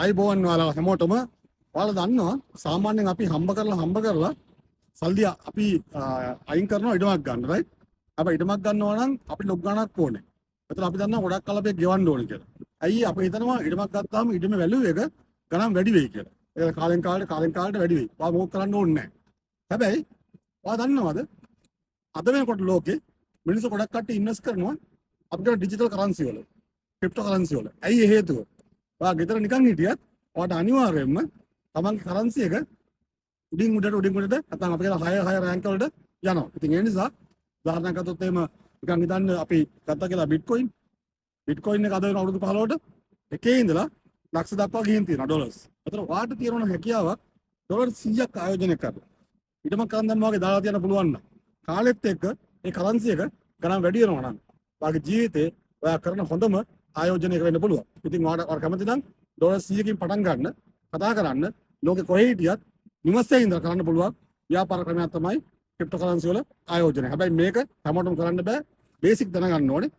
ආයුබෝවන් ඔයාලා හැමෝටම. ඔයාලා දන්නවා, සාමාන්‍යයෙන් අපි හම්බ කරලා හම්බ කරලා සල්ලි අපි අයින් කරනවා ඉඩමක් ගන්න, රයිට්? හැබැයි ඉඩමක් ගන්නවා නම් අපිට ලොකු ගාණක් ඕනේ. එතකොට අපි දන්නවා ගොඩක් කල් අපි ගෙවන්න ඕනේ කියලා. ඇයි? අපි හිතනවා ඉඩමක් ගත්තාම ඉඩමේ වැලියු එක ගණන් වැඩි වෙයි කියලා. ඒක කාලෙන් කාලට කාලෙන් කාලට වැඩි වෙයි. ඔයා මොකක් කරන්න ඕනේ නැහැ. හැබැයි ඔයා දන්නවද, අද වෙනකොට ලෝකේ මිනිස්සු ගොඩක් කට්ටිය ඉන්වෙස්ට් කරනවා අපිට ඩිජිටල් කරන්සි වල, ක්‍රිප්ටෝ කරන්සි වල. ඇයි ඒ හේතුව? ඔයා ගෙදර නිකන් හිටියත් ඔයාට අනිවාර්යයෙන්ම තමන්ගේ කරන්සි එක උඩින් උඩට උඩින් උඩට, නැත්නම් අපි කියන හය හය රෑන්ක් වලට යනවා. ඉතින් ඒ නිසා උදාහරණයක් ගත්තොත් එහෙම, නිකන් හිතන්න අපි ගත්තා කියලා බිට්කොයින්. බිට්කොයින් එක අද වෙන අවුරුදු 15ට එකේ ඉඳලා ලක්ෂ දක්වා ගිහින් තියෙනවා ඩොලර්ස්. ඒතර ඔයාට තියෙන හැකියාවක් ඩොලර් 100ක් ආයෝජනය කරලා ඉඩමක් කරන් දැම්මා වගේ දාලා තියන්න පුළුවන් නම්, කාලෙත් එක්ක ඒ කරන්සි එක ගණන් වැඩි වෙනවා නම්, ඔයාගේ ජීවිතේ ඔයා කරන හොඳම ආයෝජනයක වෙන්න පුළුවන්. ඉතින් ඔයාට, ඔයාට කැමති නම් ඩොලර් 100කින් පටන් ගන්න, කතා කරන්න. ලෝකෙ කොහේ හිටියත් නිවසේ ඉඳලා කරන්න පුළුවන් ව්‍යාපාර ක්‍රමයක් තමයි ක්‍රිප්ටෝ කරන්සි වල ආයෝජනය. හැබැයි මේක හැමෝටම කරන්න බෑ. බේසික් දැනගන්න ඕනේ.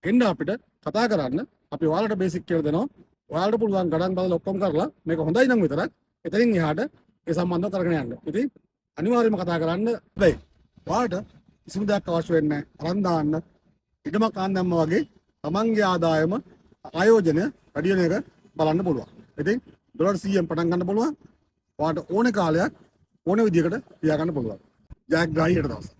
එන්න අපිට කතා කරන්න. අපි ඔයාලට බේසික් කියලා දෙනවා. ඔයාලට පුළුවන් ගණන් බලලා ඔක්කොම කරලා මේක හොඳයි නම් විතරක් එතනින් එහාට ඒ සම්බන්ධව කරගෙන යන්න. ඉතින් අනිවාර්යයෙන්ම කතා කරන්න. හැබැයි ඔයාලට කිසිම දෙයක් අවශ්‍ය වෙන්නේ නැහැ. අරන් දාන්න ඉඩමක් අරන් දැම්මා වගේ තමන්ගේ ආදායම ආයෝජනය වැඩි වෙන එක බලන්න පුළුවන්. ඉතින් ඩොලර් 100න් පටන් ගන්න පුළුවන්. ඔයාලට ඕනේ කාලයක් ඕන විදිහකට තියාගන්න පුළුවන්. ජයග්‍රාහී හෙට දවසක්.